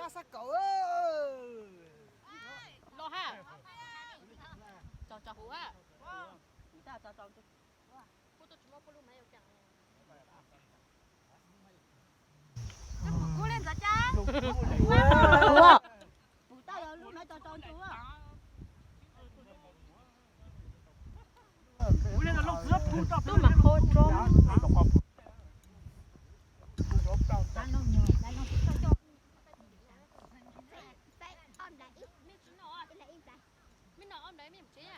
Pab sab kaum. Los ha. Tso tso huv ha. Kuv tuaj tsis muaj pub lub maiv ua kiag. Kub li ntxov cab. Pum tau lub maiv tso tso ntu. Tub mas qhov tso. Mej no ob nplais mej mus tsev. Mej no ob nplais mej mus tsev.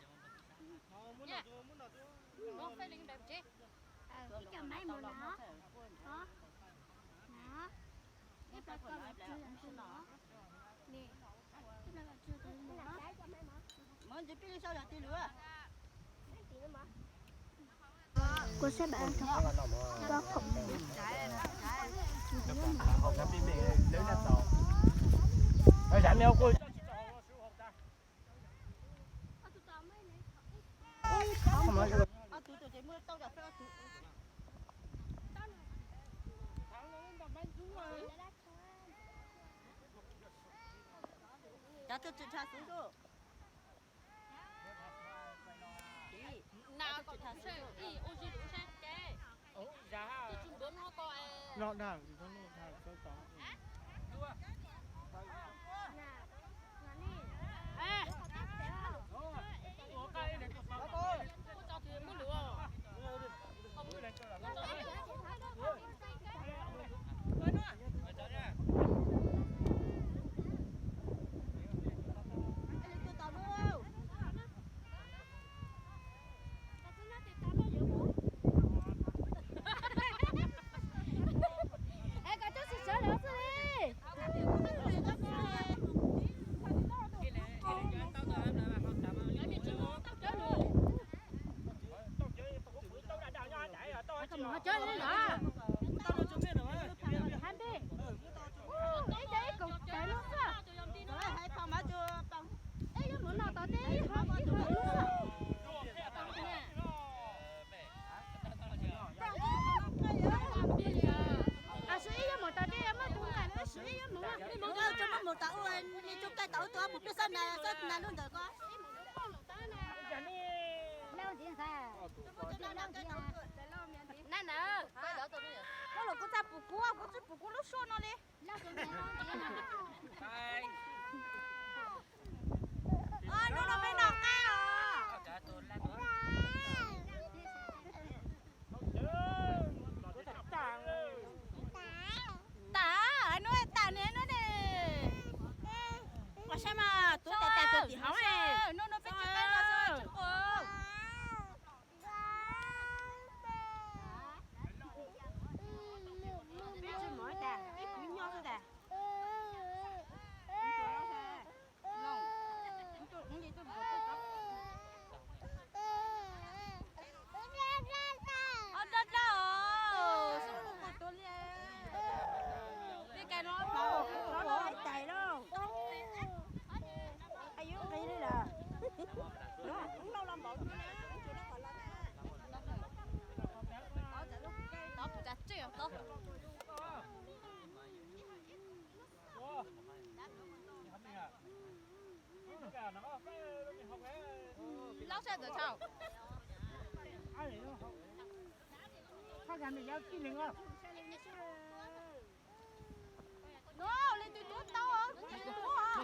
Kuv saib ba. Ob tug tus ces muaj tau cov peb ob tug. Cov tug tsis dhau xwb lauj. Ib kaum tawm lub xwb. Ib yuav mus no tom teb ib hov ib hov lub xwb. Tam sim ib yuav mus tom teb muab tus nqa, tam sim ib yuav mus. Tsis muab mus tom ua, nws tsuas kaij tom ub tsuas puas plig xab na, xab na lub ntawm ko. Nab na, koj los kuv txaj pum kuv, kuv tsis pum kuv lub suab no li. Hnub no peb noj qab os. Tas, hnub tas ne, hnub ne. Ua saib mas, tus tas tas tus tim hauv ne. Hnub no peb tsis peb los xwb. Peb tsis mov tas, ib kuv nyob xwb tas. Ob dab dab os, xub kuv kuv tus li. Peb kais no plaub plaub tais lauj. Qab yub nqis li lawm. Lauj los npaum no na, tsuas lauj qhov los na. Tov kuv tsav tsej os tov. Laub sab ntawd tshaj. Koj gab nws yog tij neeg os. No, leej twg tuav tau, leej twg tuav.